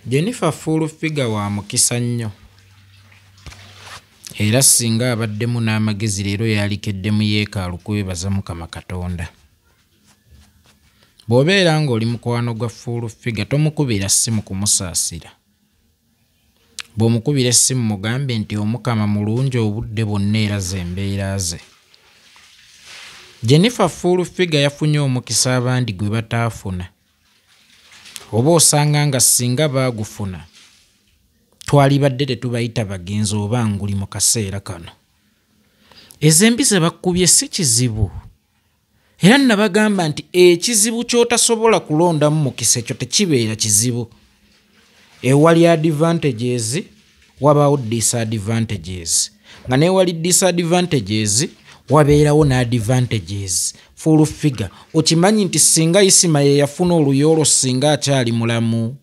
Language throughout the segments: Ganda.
Jennifer Full Figure wa mukisa nnyo era singa abaddemu n'amagezi leero yalikedde mu yeekaalu kwebaza Mukama Katonda. Bw'obeera ng'oli mukwano gwa Full Figure tomukubira ssimu kumusaasira. Bw'omukubira essimu mugambe nti Omukama mulungi obudde bwonna era z'embeera ze. Jennifer Full Figure yafunye omukisa abandi gwe bataafuna. Oba osanga nga singa baagufuna twalibadde tetubayita bagenzi oba nguli mu kaseera kano. Ez'embi ze bakubye si kizibu. Era nabagamba nti ekizibu ky'otasobola kulondamu mukisa ekyo tekibeera kizibu. Ewali advantages wabaawo disadvantages, nga newali disadvantages wabeerawo n'advantages. Full Figure okimanyi nti singa Isima ye yafuna oluyoolo singa akyali mulamu.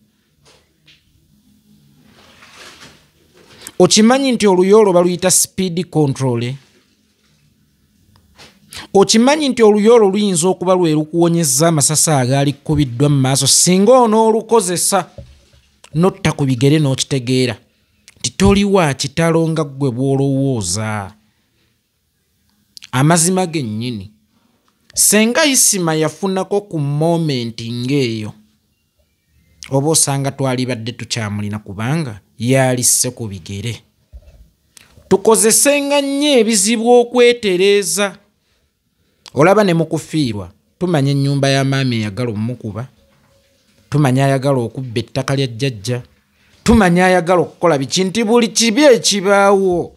Okimanyi nti oluyoolo baluyita speed control. Okimanyi nti oluyoolo luyinza okuba lwe lukuwonyeza amasasi agaali kukubiddwa mu maaso singa onoolukozesa n'otta ku bigere n'okitegeera nti toli wa kitalo nga ggwe bw'olowooza. Amazima gennyini senga Isima yafunako ku momenti ng'eyo oba osanga twalibadde tukyamulina kubanga yalisse ku bigere. Tukozesenga nnyo ebizibu okwetereeza. Olaba ne mu kufiirwa tumanya ennyumba ya maama eyagala omukuba, tumanya ayagala okubba ettaka lya jjajja, tumanya ayagala okukola biki nti buli kibi ekibaawo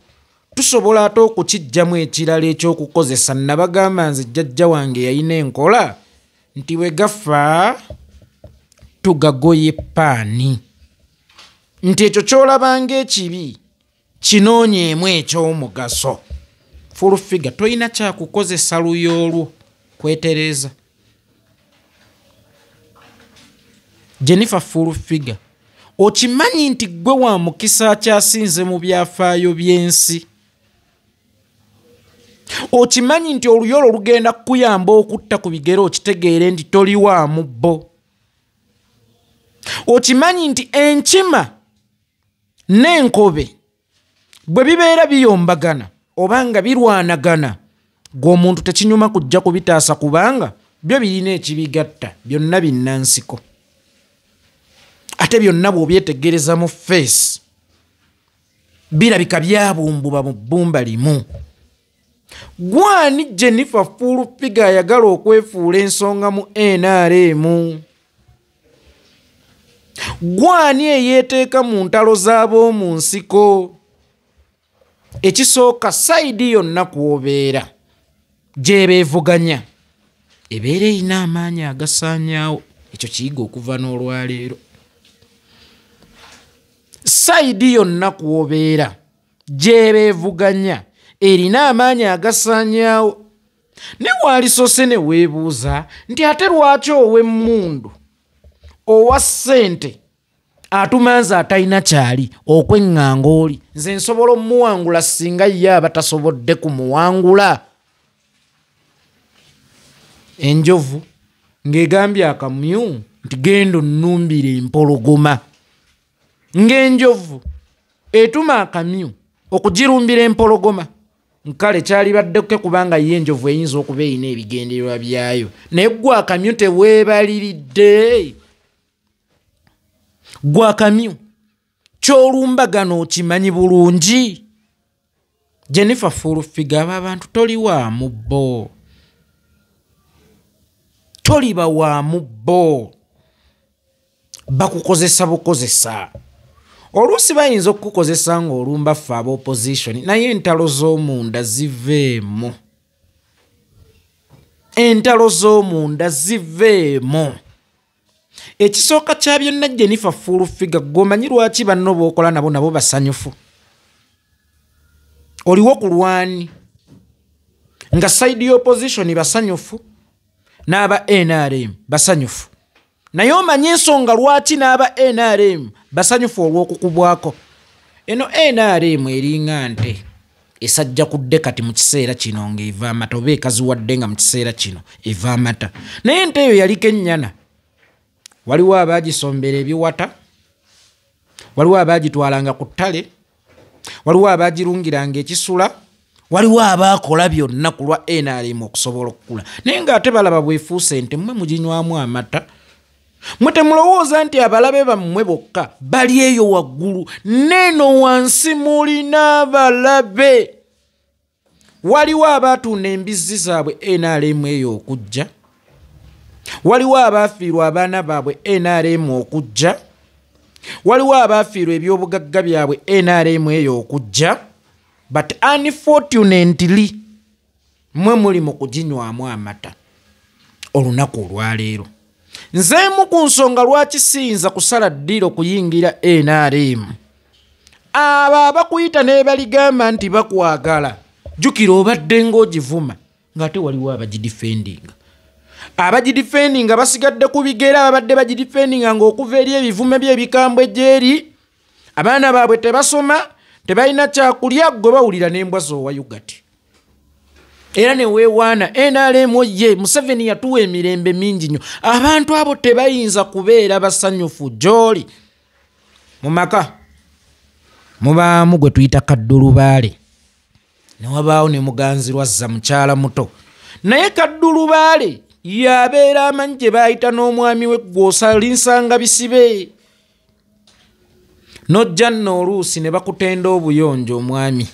tusobola ate okukiggyamu ekirala ekyokukozesa. Nabagamba nze jjajja wange yalina enkola nti bwe gafa tugagoye paani, nti ekyo ky'olabanga ekibi kinoonyeemu ekyomugaso. Full Figure toyina kyakukozesa luyoolwo kwetereeza. Jennifer Full Figure okimanyi nti ggwe wa mukisa akyasinze mu byafaayo by'ensi. Okimanyi nti oluyoolo lugenda kukuyamba okutta ku bigere okitegeere nti toli wa mubbo. Okimanyi nti enkima n'enkobe bwe bibeera biyombagana oba nga birwanagana gw'omuntu tekinyuma kujja kubitaasa kubanga byo birina ekibigatta, byonna binnansiko. Ate byonna bw'obyetegereza mu feesi birabika byabumbuba mu bbumba limu. Gwani Jennifer Full Figure ayagala okwefuula ensonga mu NRM? Gwani eyeeteeka mu ntalo z'ab'omu nsiko? Ekisooka sayidi yonna kw'obeera gy'ebeevuganya ebeera erina amaanyi agasaanyaawo. Ekyo kiyiga okuva n'olwaleero. Sayidi yonna kw'obeera gy'ebeevuganya erina amaanyi agasaanyaawo. Ne waalisoose ne weebuuza nti ate lwaki ow'emmundu owa ssente atumanza atalina kyali okweŋŋanga oli nze nsobola omuwangula singa ye aba tasobodde kumuwangula. Enjovu ng'egambye akamyu nti genda onnumbire empologoma. Ng'enjovu etuma akamyu okugirumbira empologoma. Nkale kyalibaddeko kubanga ye enjovu eyinza okuba erina ebigendererwa byayo, naye ggwe akamyu teweebaliridde. Ggwe akamyu ky'olumbagano okimanyi bulungi. Jennifer Full Figure abo abantu toli wa mubbo, toliba wa mubbo, bakukozesa bukozesa. Oluusi bayinza okukukozesa ng'olumba ffe aba opposition, naye entalo z'omunda ziveemu. Entalo z'omunda ziveemu. Ekisooka kya byonna Jennifer Full Figure gw'omanyi lwaki banno b'okola nabo nabo basanyufu. Oliwo ku lwani nga side opposition basanyufu n'aba NRM basanyufu, naye omanyi ensonga lwaki n'aba NRM basanyufu olw'okukubwako. Eno NRM eringa nte esajja kudde kati mu kiseera kino ng'eva amata oba ekaziwadde nga mu kiseera kino eva amata, naye ente eyo yaliko ennyana. Waliwo abaagisombera ebiwata Waliwo abaagitwalanga ku ttale, waliwo abaagirungiranga ekisula, waliwo abaakola byonna ku lwa NRM okusobola okukula. Naye ng'ate balaba bwefuuse nte mmwe muginywamu amata. Mmwe temulowooza nti abalabe bammwe bokka bali eyo waggulu, n'eno wansi mulina abalabe. Waliwo abaatunda embizzi zaabwe NRM eyo okujja, waliwo abaafiirwa abaana baabwe NRM okujja, waliwo abaafiirwa ebyobugagga byabwe NRM eyo okujja. But unfortunately mmwe muli mu kuginywamu amata olunaku olwaleero. Nzeemu ku nsonga lwaki siyinza kusala ddiiro kuyingira NRM. Abo abakuyita ne baligamba nti bakwagala, jjukira obadde ng'ogivuma ng'ate waliwo abagidifendinga. Abagidifendinga basigadde ku bigere, ababadde bagidifendinga ng'okuva eri ebivume bye ebikambwe gy'eri, abaana baabwe tebasoma, tebalina kyakulya, gwe bawulira n'embwa z'owa yogati. Era ne weewaana NRM ye Museveni yatuwa emirembe mingi nnyo. Abantu abo tebayinza kubeera basanyufu gy'oli. Mu maka mubaamu gwe tuyita kaddulubaale, ne wabaawo ne muganzirwazza mukyala muto. Naye kaddulubaale yabeera amanyi gye baayita n'omwami we gw'osalinsanga bisibe. Nojja nno oluusi ne bakutenda obuyonjo omwami,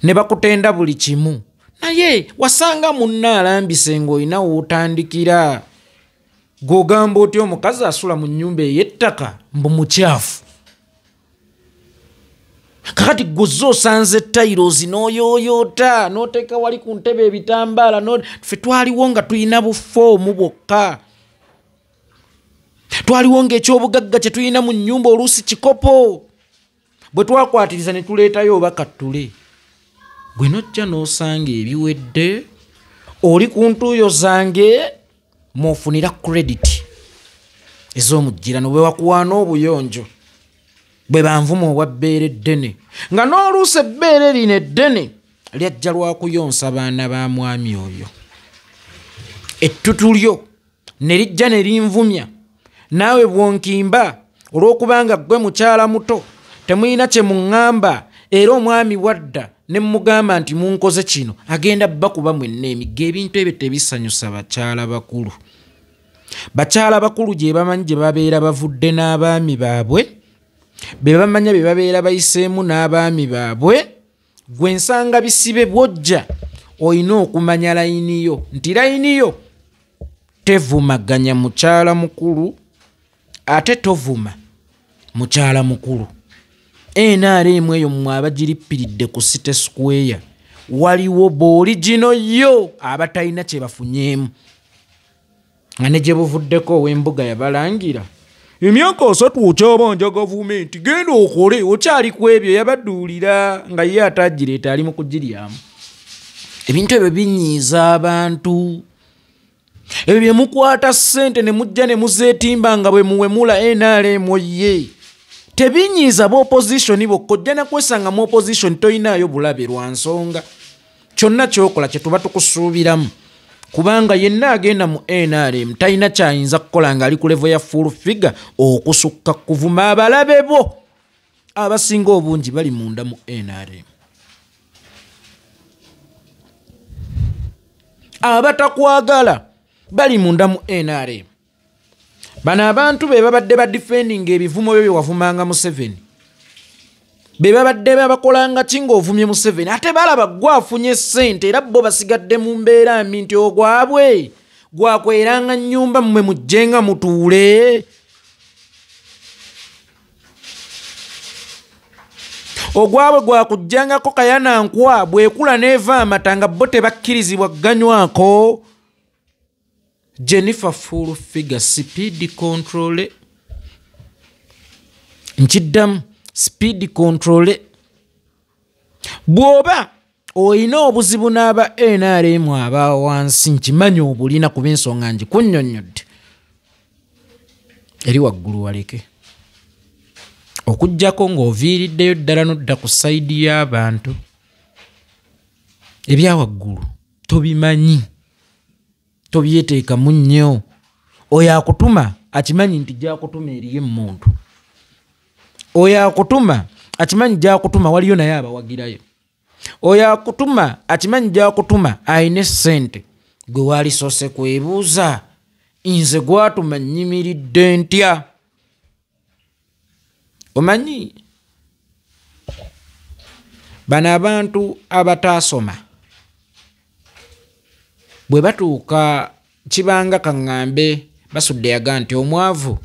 ne bakutenda buli kimu, naye wasanga munna alambise ng'olina w'otandikira. Gw'ogamba otya omukazi asula mu nnyumba ey'ettaka mbu mukyafu. Kakati gw'ozze osanze tayirozi n'oyooyoota n'oteeka wali ku ntebe ebitambaala. Ffe twaliwo nga tulina bufoomu bwokka, twaliwo ng'ekyobugagga kye tulina mu nnyumba oluusi kikopo, bwe twakwatiriza ne tuleetayo oba kattule. Gwe nojja n'osanga ebiwedde, oli ku ntuuyo zange mw'ofunira credit ez'omugirano bwe wakuwaana obuyonjo, bwe banvuma obwa bbeere ddene, nga n'oluusi ebbeere lino eddene lyajja lwa kuyonsa baana ba mwami oyo. Ettutu lyo ne lijja ne linvumya, naawe bw'onkimba olw'okubanga ggwe mukyala muto temulina kye muŋŋamba, era omwami wadda ne mugamba nti munkoze kino, agenda bakuba mwenna emigga. Ebintu ebyo tebisanyusa bakyala bakulu. Bakyala bakulu gye bamanyi gye babeera bavudde n'abaami baabwe, be bamanya bye babeera bayiseemu n'abaami baabwe. Gwe nsanga bisibe bw'ojja olina okumanya layini yo, nti layini yo tevumaganya mukyala mukulu, ate tovuma mukyala mukulu. NRM eyo mmwe abagirippiridde ku City Square, waliwo b'oligino yo abatalina kye bafunyeemu, nga ne gye buvuddeko ow'embuga yabalangira emyaka 3 okyabanja gavumenti, genda okole, okyali ku ebyo yabadduulira nga ye atagireeta ali mu kugiryamu. Ebintu ebyo binyiiza abantu. Ebyo bye mukwata ssente ne mujja ne muzeetimba nga bwe muwemula NRM ye tebinyiiza b'opposition bokka. Ojja na kwesanga mu opposition toyinaayo bulabe lwa nsonga. Kyonna ky'okola kye tuba tukusuubiramu, kubanga yenna agenda mu NRM talina kyayinza kukola ng'ali ku level ya full figure okusukka kuvuma abalabe bo abasinga obungi bali munda mu NRM. Abatakwagala bali munda mu NRM. Bano abantu be babadde ba defending ebivumo bye wavumanga Museveni, be babadde babakolanga ki ng'ovumye Museveni, ate balaba gwe afunye ssente era bo basigadde mu mbeera mbi nti ogwabwe gwakweranga nnyumba mmwe mujjenga mutuule. Ogwabwe gwakujjangako kayana nkwa bwekula n'eva amata nga bo tebakkirizibwa kuganywako. Jennifer full figure speed control, nkiddamu speed control. Bw'oba olina obuzibu n'aba NRM aba wansi, nkimanyi obulina kuba ensonga ngikunnyonnyodde, eri waggulu waleke okuggyako ng'oviiriddeyo ddala n'odda ku sayidi y'abantu. Ebya waggulu tobimanyi, tobyeteekamu nnyo. Oyo akutuma akimanyi nti gy'akutuma eriyo emmundu. Oyo akutuma akimanyi gyakutuma waliyo naye abawagirayo. Oyo akutuma akimanyi gyakutuma ayina ssente. Gwe walisoose kwebuuza nze gwatuma nnyimiridde ntya? Omanyi bano abantu abataasoma bwe batuuka kibanga kaŋŋambe basudde yaga nti omwavu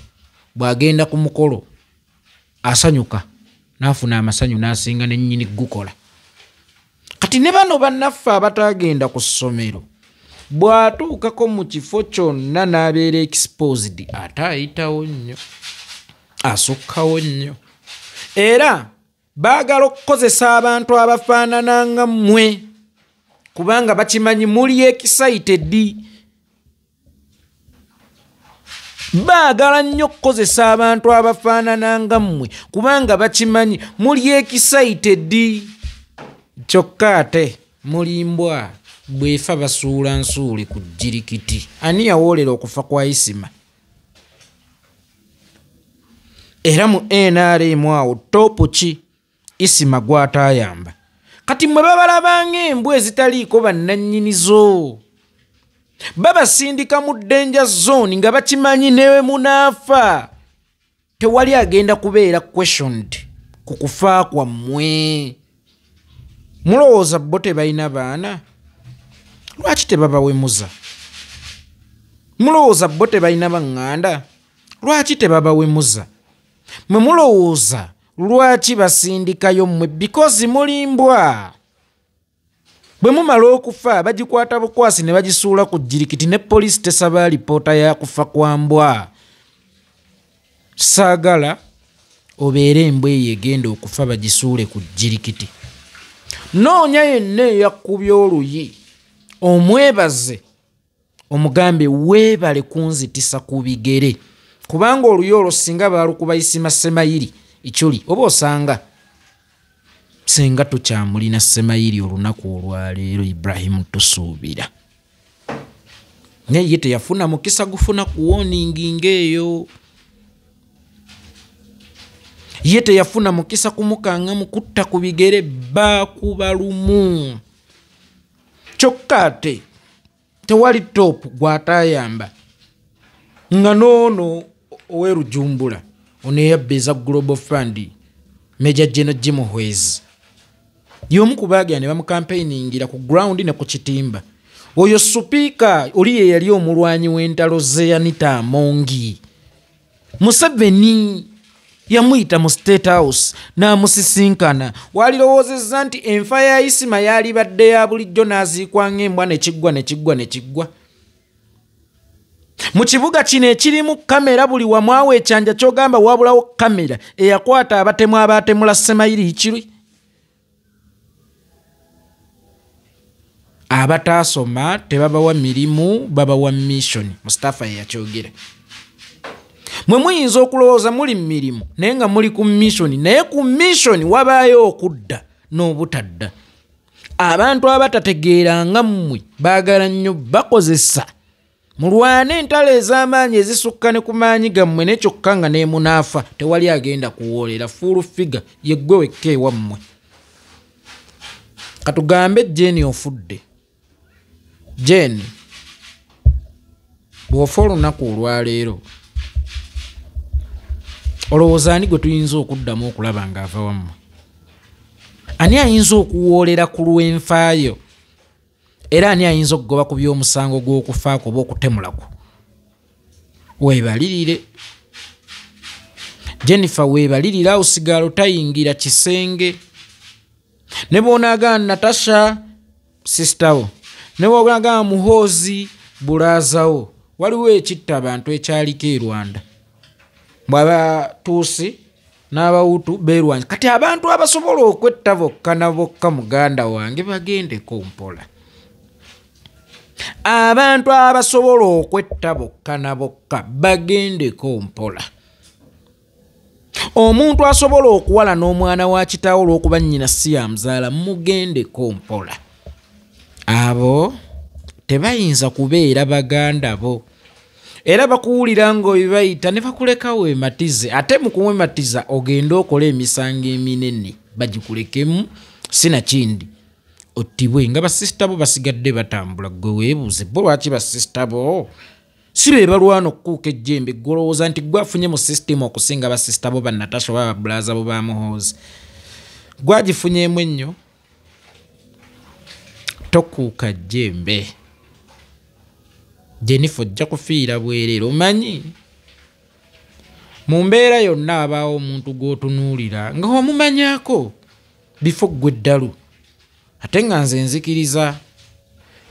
bw'agenda ku mukolo asanyuka n'afuna amasanyu n'asinga nennyini gukola. Kati ne bano bannaffe abatagenda ku ssomero bw'atuukako mu kifo kyonna n'abeera exposed ate ayitawo nnyo, asukkawo nnyo. Era baagala okukozesa abantu abafaanana nga mmwe kubanga bakimanyi muli excited. Baagala nnyo okukozesa abantu abafaanana nga mmwe kubanga bakimanyi muli excited. Kyokka ate muli mbwa bw'efa basuula nsuule ku jjirikiti. Ani yawoolera okufa kwa Isima? Era mu NRM awo toopu ki Isima gw'ataayamba? Kati mmwe babalaba ng'embwa ezitaliiko bannannyinizo. Babasindika mu danger zone nga bakimanyi newe munaafa tewali agenda kubeera questioned ku kufa kwammwe. Mulowooza bo tebalina baana? Lwaki tebabawemuza? Mulowooza bo tebalina baŋŋanda? Lwaki tebabawemuza? Mwe mulowooza lwaki basindikayo mmwe? Because muli mbwa. Bwe mumala okufa bagikwata bukwasi ne bagisuula ku jjirikiti ne poliisi tesaba alipoota ya kufa kwa mbwa. Saagala obeere embwa eyo egenda okufa bagisuule ku jjirikiti. Noonya yenna eyakubye oluyi omwebaze omugambe weebale kunzitisa ku bigere, kubanga oluyi olwo singa baalukuba Isima Ssemayiri Ichuli oba osanga singa tukyamulina Ssemayiri olunaku olwaleero Ibrahim tusuubira. Naye ye teyafuna mukisa gufuna ku warning ng'eyo. Ye teyafuna mukisa kumukanga mukutta ku bigere baakuba lumu. Kyokka ate tewali top gw'ataayamba nga n'ono ow'erujumbula ono eyabba eza Global Fund Major General Jim Muhwezi y'omu ku baagenda ne bamukampeiningira ku ground ne ku kitimba. Oyo supiika oli ye yali omulwanyi w'entalo ze Anita Amongi. Museveni yamuyita mu State House n'amusisinkana. Walirowoozezza nti enfa ya Isima yalibadde ya bulijjo n'aziikwa ng'embwa ne kiggwa ne kiggwa ne kiggwa. Mu kibuga kino ekirimu kamera buli wamu awo ekyanja ky'ogamba wabulawo kamera eyakwata abatemu abaatemula Ssemayiri Ichuli. Abataasoma tebabawa mirimu, babawa mission. Mustafa ye yakyogera. Mwe muyinza okulowooza muli mirimu naye nga muli ku mission, naye ku mission wabaayo okudda n'obutadda. Abantu abatategeera nga mmwe baagala nnyo bakozesa. Mulwane entalo ez'amaanyi ezisukka ne ku maanyi gammwe ne kyokka nga neemunaafa tewali agenda kuwoolera. Full figure ye ggwe wekka ewammwe. Katugambe Jane ofudde. Jane bw'ofa olunaku olwaleero olowooza ani gwe tuyinza okuddamu okulaba ng'ava wammwe? Ani ayinza okuwoolera ku lw'enfaayo? Era ani ayinza okugoba ku by'omusango gw'okufaako oba okutemulako? Weebalirire. Jennifer weebalirire awo sigala tayingira kisenge. Ne bw'onaagaana Natasha sister wo, ne bw'onaagaana Muhoozi bulaazawo, waliwo ekitta abantu ekyaliko e Rwanda. Bw'abatuusi n'abawutu beerwanya. Kati abantu abasobola okwetta bokka na bokka muganda wange bagendeko mpola. Abantu abasobola okwetta bokka na bokka bagendeko mpola. Omuntu asobola okuwala n'omwana wa kitaawo olw'okuba nnyina si yamuzaala mugendeko mpola. Abo tebayinza kubeera baganda bo. Era bakuwulira ng'obibayita ne bakuleka weematize, ate mu kuwematiza ogende okole emisango eminene bagikulekemu sinakindi ottibwe nga basisita bo basigadde batambula. Gwe weebuuze bo lwaki basisita bo si be balwana okukuuka ejjembe? Gwe olowooza nti gwe afunye mu sisitimu okusinga basisita bo ba Natasha oba babulaza bo ba Muhoozi? Gwagifunyeemu ennyo. Tokuuka jjembe, Jennifer, ojja kufiira bwereere. Omanyi mu mbeera yonna abaawo omuntu gw'otunuulira nga omumanyaako bifo ggwe eddalu. Ate nga nze nzikiriza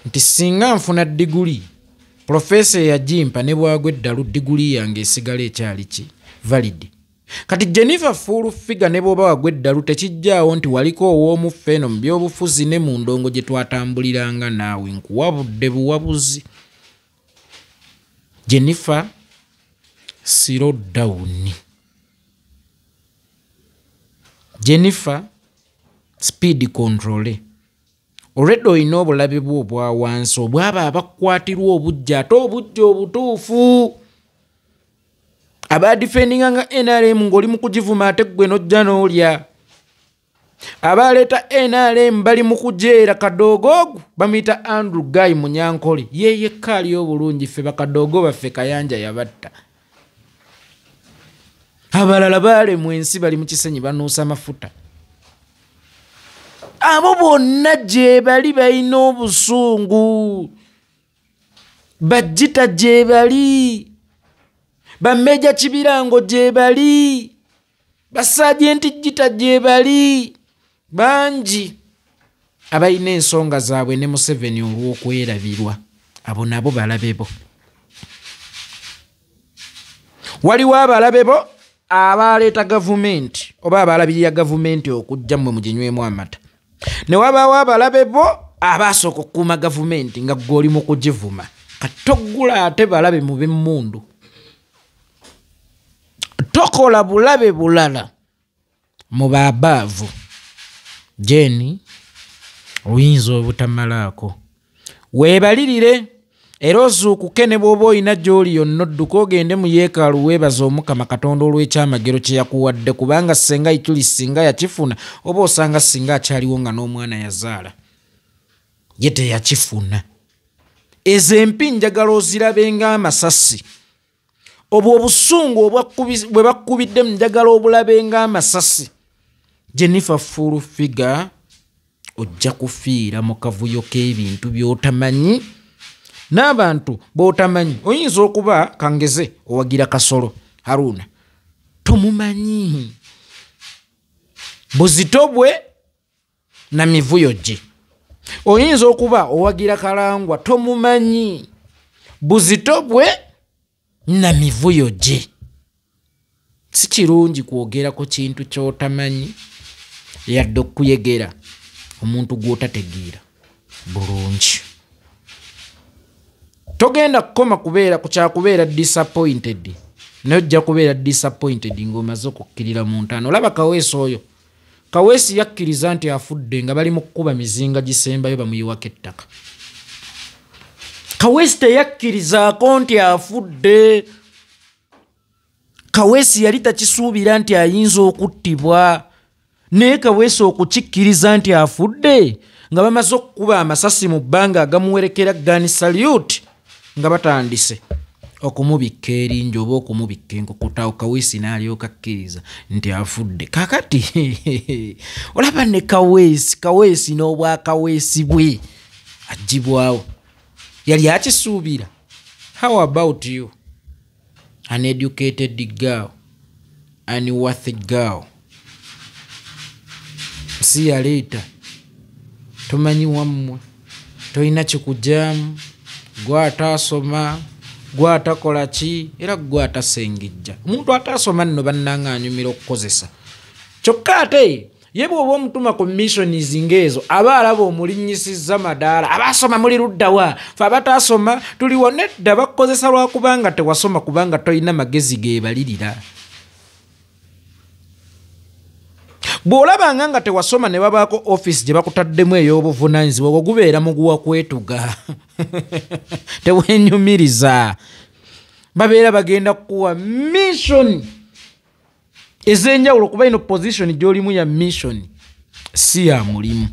nti singa nfuna diguli, profesa eyagimpa ne bwagwa eddalu, diguli yange esigala ekyali ki valid. Kati Jennifer Full Figure, ne bw'oba wagwa eddalu, tekijjaawo nti waliko ow'omuffe eno mu byobufuzi ne mu ndongo gye twatambuliranga naawe. Nkuwabudde buwabuzi, Jennifer, slow down. Jennifer, speed control. Olwedde olina obulabe bwo obwa wansi obwaba abakwatirwa obujja, ate obujja obutuufu, abadifendinga nga NRM ng'oli mu kugivuma, ate ggwe n'ojja n'olya. Abaleeta NRM bali mu kujeera kadoogo ogu bamuyita Andrew Guy Munyankole, ye yekka ali obulungi. Ffe bakadoogo baffe Kayanja yabatta, abalala baalemwa ensi, bali mu Kisenyi banuusa amafuta. Abo bonna gye bali balina obusungu, bajjita gye bali, bammeja Kibirango gye bali, basajenti Gita gye bali, bangi abalina ensonga zaabwe ne Museveni olw'okwerabirwa. Abo nabo balabe bo. Waliwo abalabe bo abaleeta gavumenti oba abalabirira gavumenti okujja mmwe muginywemu amata, ne wabaawo abalabe bo abasooka okukuuma gavumenti nga ggwe oli mu kugivuma. Katoggula ate balabe mu b'emmundu, tokola bulabe bulala mu baabaavu. Jeni, oyinza obutamalaako, weebalirire era ozuukuke. Ne bw'oba olina gy'oli yonna, odduka ogende mu yeekaalu weebaza Omukama Katonda olw'ekyamagero kye yakuwadde, kubanga senga Ituli singa yakifuna, oba osanga singa akyaliwo nga n'omwana yazaala, ye teyakifuna. Ezo empi njagala ozirabe ng'amasasi. Obwo obusungu bwe bakkubidde njagala obulabe ng'amasasi. Jennifer Full Figure, ojja kufiira mu kavuyo k'ebintu by'otamanyi n'abantu b'otamanyi. Oyinza okuba kangeze owagira Kasolo Haruna, tomumanyi buzito bwe na mivuyo gye. Oyinza okuba owagira Kalangwa, tomumanyi buzito bwe na mivuyo gye. Si kirungi kwogera ku kintu ky'otamanyi, yadde okuyegera omuntu gw'otategeera bulungi. Togenda kukoma kubeera ku kyakubeera disappointed, naye ojja kubeera disappointed ng'omaze okukkirira mu ntaano. Olaba Kaweesi oyo, Kaweesi yakkiriza nti afudde nga bali mu kkuba mizinga gisembayo bamuyiwako ettaka. Kaweesi teyakkirizaako nti afudde. Kaweesi yali takisuubira nti ayinza okuttibwa, naye Kaweesi okukikkiriza nti afudde nga bamaze okukuba amasasi mu bbanga agamuwerekera gun salute, nga batandise okumubikka erinnya oba okumubikka enkokotaawo, Kaweesi n'alyoka akkiriza nti afudde. Kakati olaba ne Kaweesi, Kaweesi n'obwakaweesi bwe agibwawo, yali akisuubira? How about you, an educated girl, an worthy girl? Si yaleeta tomanyi wammwe, tolina kikujaamu, gwe ataasoma, gwe atakola ki, era gwe atasengejja. Omuntu ataasoma nno bannanga anyumira okukozesa, kyokka ate ye bw'oba omutuma ku missions ng'ezo aba alaba omulinnyisizza madaala. Abaasoma muli luddawa? Fe abataasoma tuliwo. Nedda, bakukozesa lwakubanga tewasoma, kubanga tolina magezi geebalirira. Bw'olabanga nga tewasoma ne babaako offisi gye bakutaddemu ey'obuvunaanyizibwa, obwo gubeera muguwa kwetuga, teweenyumiriza. Babeera bagenda kukuwa mission ez'enjawulo, kuba ino position gy'olimu ya mission, si ya mulimu.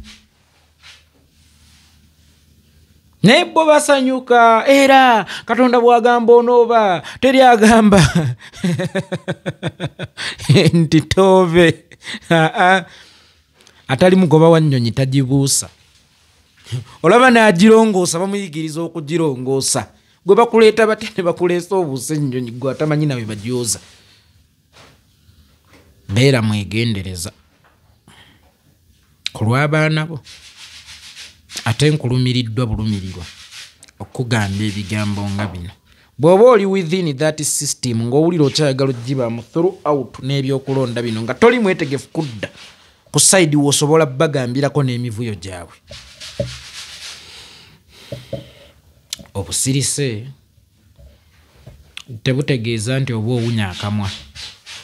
Naye bo basanyuka, era Katonda bw'agamba onooba, teri agamba nti toove. Atali mugoba wa nnyonyi tagibuusa. Olaba n'agirongoosa, bamuyigiriza okugirongoosa. Gwe bakuleeta batya ne bakuleesa obuusa ennyonyi, gwe atamanyi nawe bagyoza. Beera mwegendereza ku lw'abaana bo. Ate nkulumiriddwa bulumirirwa okugamba ebigambo nga bino. Bw'oba oli within that system ng'owulira okyayagala ogibaamu throughout n'ebyokulonda bino, nga toli mwetegefu kudda ku side w'osobola bagambirako n'emivuyo gyabwe, obusirise tebutegeeza nti oba owunya akamwa,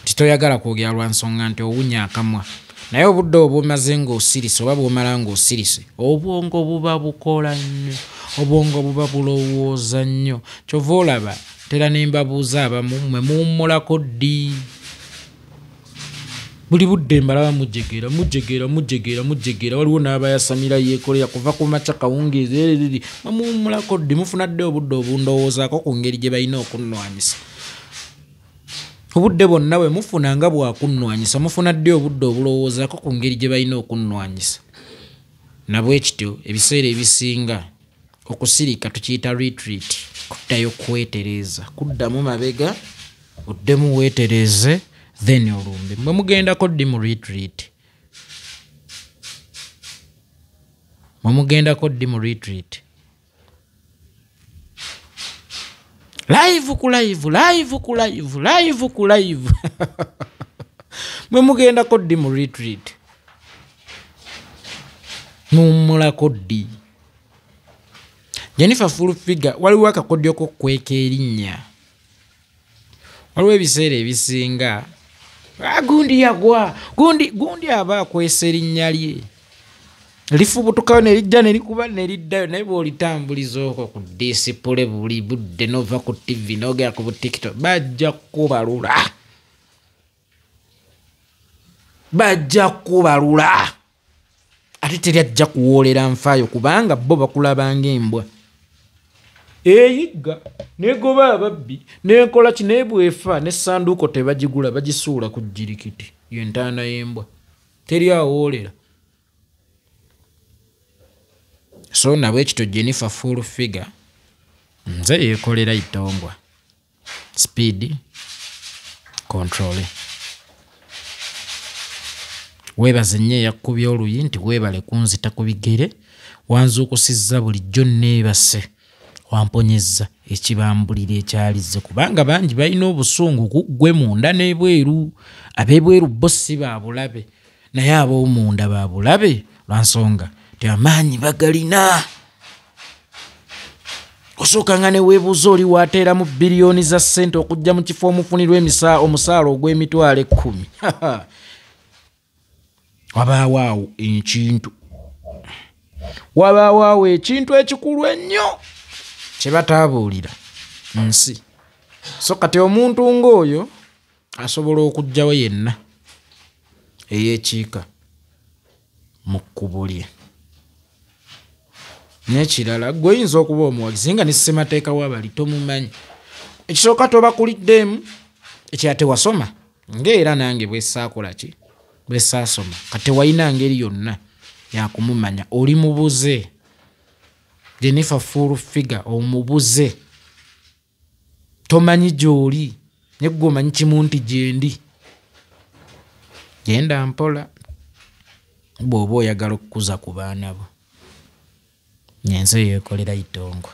nti toyagala kwogera lwa nsonga nti owunya akamwa. Naye obudde obwo omaze ng'osirise oba bw'omala ng'osirise, obwongo buba bukola nnyo, obwongo buba bulowooza nnyo. Kyova olaba tera ne mbabuuza abamu, mmwe muwummulako ddi? Buli budde mbalaba mujegera, mujegera, mujegera, mujegera. Waliwo n'abayasamira yeekolera kuva ku makya kawungeezi. Mwe muwummulako ddi? Mufuna ddi obudde obundowoozaako ku ngeri gye balina okunnwanyisa? Obudde bwonna bwe mufuna nga bwakunnwanyisa, mufuna ddi obudde obulowoozaako ku ngeri gye balina okunnwanyisa? Nabwe kityo ebiseera ebisinga okusirika tukiyita retreat, kuddayo kwetereeza, kuddamu mabega oddemu weetereeze, then olumbe. Mwe mugendako ddi mu retreat? Mwe mugendako ddi mu retreat? Live ku live, live ku live, live ku live. Mwe mugendako ddi mu retreat? Muwummulako ddi? Jennifer Full Figure, waliwo akakodyo k'okukweka erinnya. Waliwo ebiseera ebisinga gundi yagwa, gundi gundi aba akwesa erinnya lye lifubutukayo ne lijja ne likuba ne liddayo. Naye bw'olitambuliza okwo ku display buli budde, n'ova ku TV n'ogera ku butiktok, bajja kukubalula, bajja kukubalula. Ate teri ajja kuwoolera nfaayo, kubanga bo bakulaba ng'embwa eyigga negoba ababbi nenkola ki, naye bwefa n'essanduuko tebagigula, bagisuula ku jjirikiti. Yentaana y'embwa, teri awoolera. So nabwe kityo Jennifer Full Figure, nze yeekolera itongwa speed control. Weebaze nnyo eyakkubye oluyi nti weebale kunzita ku bigere, wanzuukusizza bulijjo neebase, wamponyezza ekibambulira ekyalizze, kubanga bangi balina obusungu ku ggwe munda n'ebweru. Ab'ebweru bo si baabulabe, naye ab'omunda baabulabe lwa nsonga nti amaanyi bagalina. Osooka nga ne weebuuza oli waateeramu biliyoni za ssente okujja mu kifo omufunirwa omusaala ogw'emitwalo 10. Wabaawo awo ekintu, wabaawo awo ekintu ekikulu ennyo kye bataabuulira nsi. So kati omuntu ng'oyo asobola okuggyawo yenna eyeekiika mu kkubo lye. N'ekirala, ggwe oyinza okuba omuwagizi nga ne ssemateeka w'abali tomumanyi. Ekisooka tobakuliddeemu, ekirala tewasoma, ng'era nange bwe saakola ki, bwe saasoma. Kati tewalina ngeri yonna yakumumanya, oli mubuze. Jennifer Full Figure omubuze, tomanyi gy'oli, naye ggwe omanyi kimu nti gyendi. Genda mpola bw'oba oyagala okukuza ku baana bo. Ensi yeekolera itongwa.